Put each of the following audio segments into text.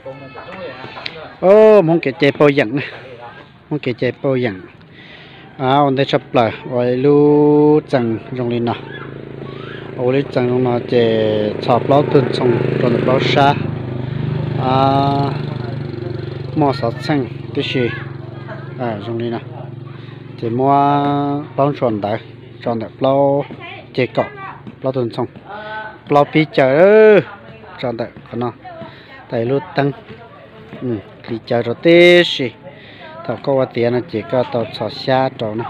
Hmoob kev cai pauj yeem na, Hmoob kev cai pauj yeem. Ua ntej tshaj plaws ua ib lub txee zoo li no. Ua lub txee zoo no ces txhos plaub tug ntxhoo rau ntawm plaub sab, muaj xov txheej tib si zoo li no. Ces muab plaub ntshua ntawd tso ntawm plaub ceg kaum, plaub tug ntxhoo, plaub pib caw tso ntawm qhov no, tas ib lub teeb, li caw rau tib si. Thaum koj ua tiav no ces koj tau txhos xyab rau na.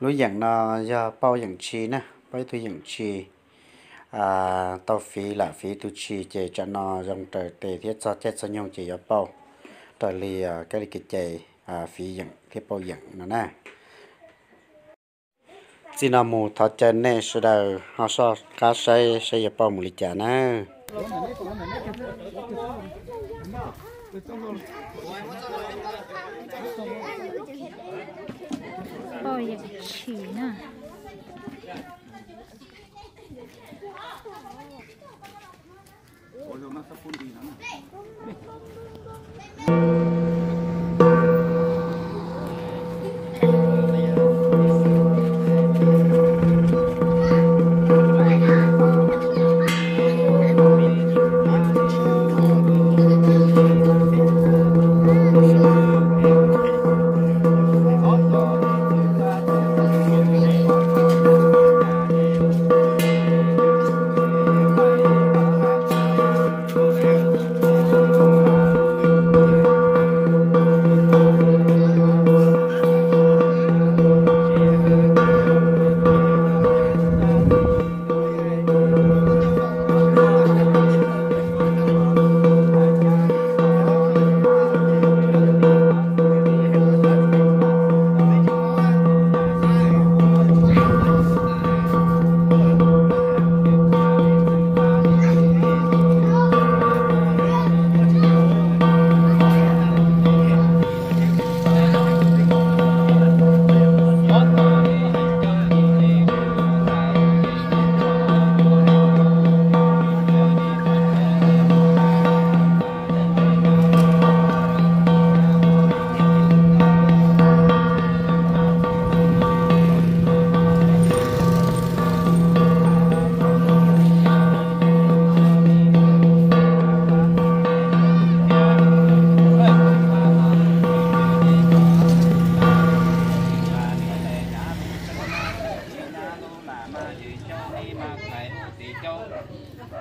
Lub yeem no yog pauj yeem tshis na, pauj ib tug yeem tshis, tau fiv lam fiv tus tshis ces tsam no zoo raws tes thiab txog caij txog nyoog ces yuav pauj raws li kab li kev cai fiv yeem thiab pauj yeem no na. Txij no mus thov caw nej sawv daws ho soj qab saib saib yuav pauj mus li cas na. Pauj yeem tshis na.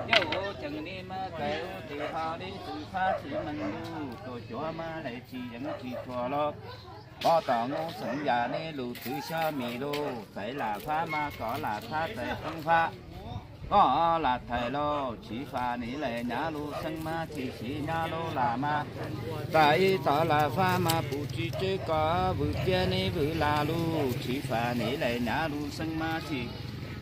Yawm ua cheem li mas kais ua tis ho li xwm fab txwm meem lug, tuam cuav mas lawm tsis yeej tsis txhuam los. Pov tom nub xeem yam li lug txwv xyob mis lug, txais lam fab mas kov lam thab, txais toob fab kov lam thais lauj. Tsiv fam nim lais nyav lug xeeb mas tsis siv nyav lug lam mas, txais ib tog lam fab mas pum tsis tseb kov vwm tiab nim vwm lam lug. Tsiv fam nim lais nyav lug xeeb mas tsis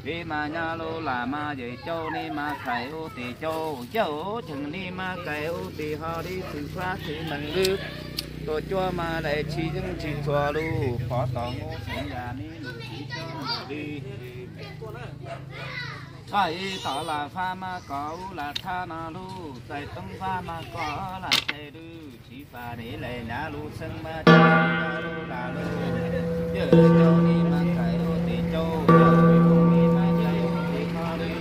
siv mas nyav lug lam mas, yawm cauj nim mas thais ua tis cauj, yawm cheem nim mas kais ua tis ho li xwm fab txwm meem lug, tuam cuav mas lawm tsis yeej tsis txhuam lug, pov tom nub xeem yam li lug txwv xyob mis lug, txais ib tog lam fab mas kov lam thab no lug, txais toob fab mas kov lam thais lug. Tsiv fam nim lais nyav lug xeeb mas tsis siv nyav lug lam lug, yawm cauj nim mas kais ua tis cauj, yawm nim mas kais ua tis ho lug.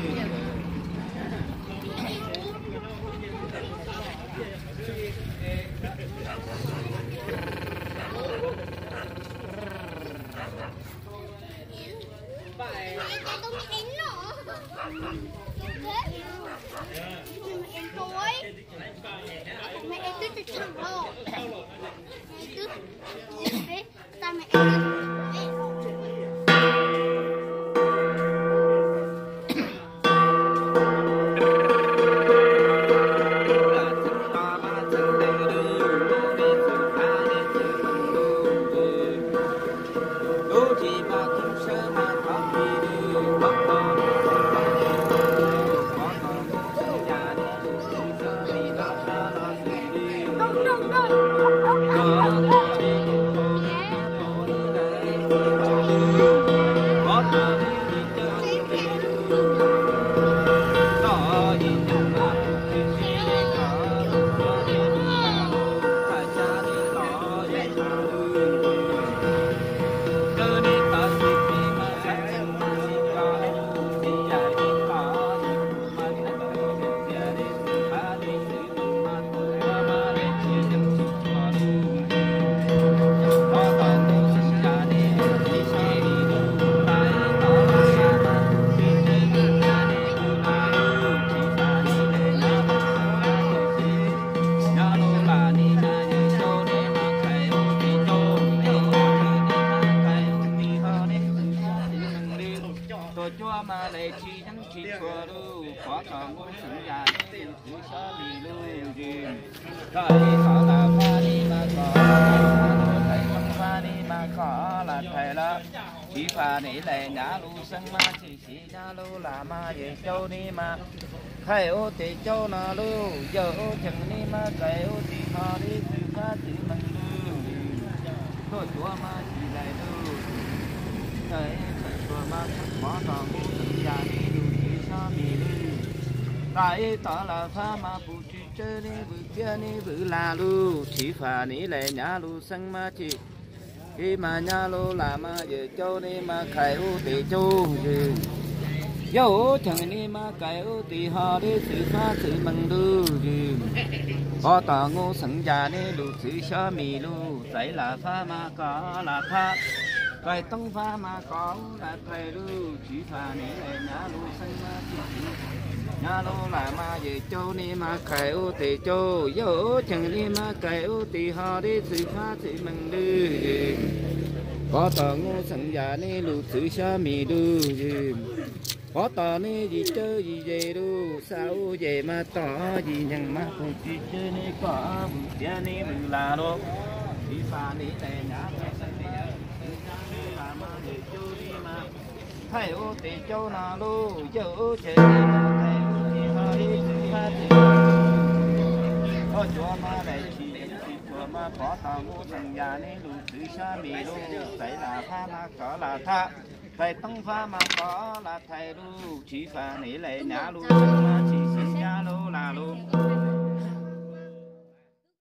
Tos nub xeem yam ne lug txwv xyob mis lug zws. Koj ib tog las fab ne mas koj, tais toob fab ne mas koj las thais lawm. Tsiv fam ne lais nyav lug xeeb mas tshwm sim nyav lug lam mas yawm caub ne mas khaim ub tes caub no lug, yawm ub cheem ne mas kais ub tes ho ne txwv fab txwv mees lug. Tuaj cuav mas tsis lais lug, kais tsuas mas pov tos nub xeem yam ne lug txwv xyob mis lug. Tais tog las fab mas pum tsis tsawg ne vwm tiab ne vwm lam lug, tsiv fam ne lais nyav lug xeeb mas tshwm sim mas nyav lug lam mas yawm caub ne mas khaim ub tes caub zws. Yawm ub cheem ne mas kais ub tes ho ne txwv fab txwv mees lug zws. Pov tos nub xeem yam ne lug txwv xyob mis lug, tais las fab mas koj las thab, tais toob fab mas koj las thais lug, tsiv fam ne lais nyav lug xeeb mas tshwm sim nyav lug lam mas yawm caub ne mas khaim ub tes caub, yawm ub cheem ne mas kais ub tes ho ne txwv fab txwv mees lug zws. Pov tos nub xeem yam ne lug txwv xyob mis lug zws. Pov tos ne yim cawb yim ze lug, xa ub ze mas tos yim nyeeg mas pum tsis tsawg ne koj vwm tiab ne vwm lam lug. Tsiv fam ne lais nyav lug xeeb mas tshwm sim nyav lug lam mas yawm caub ne mas khaim ub tes caub no lug, yawm ub cheem ne mas kais ub tes ho ne txwv fab txwv mees lug. Tuaj cuav mas lais tsis tsis cuag mas pov tos nub xeem yam ne lug txwv xyob mis lug, tais las fab mas koj las thab, tais toob fab mas koj las thais lug, tsiv fam ne lais nyav lug xeeb mas tshwm sim nyav lug lam lug.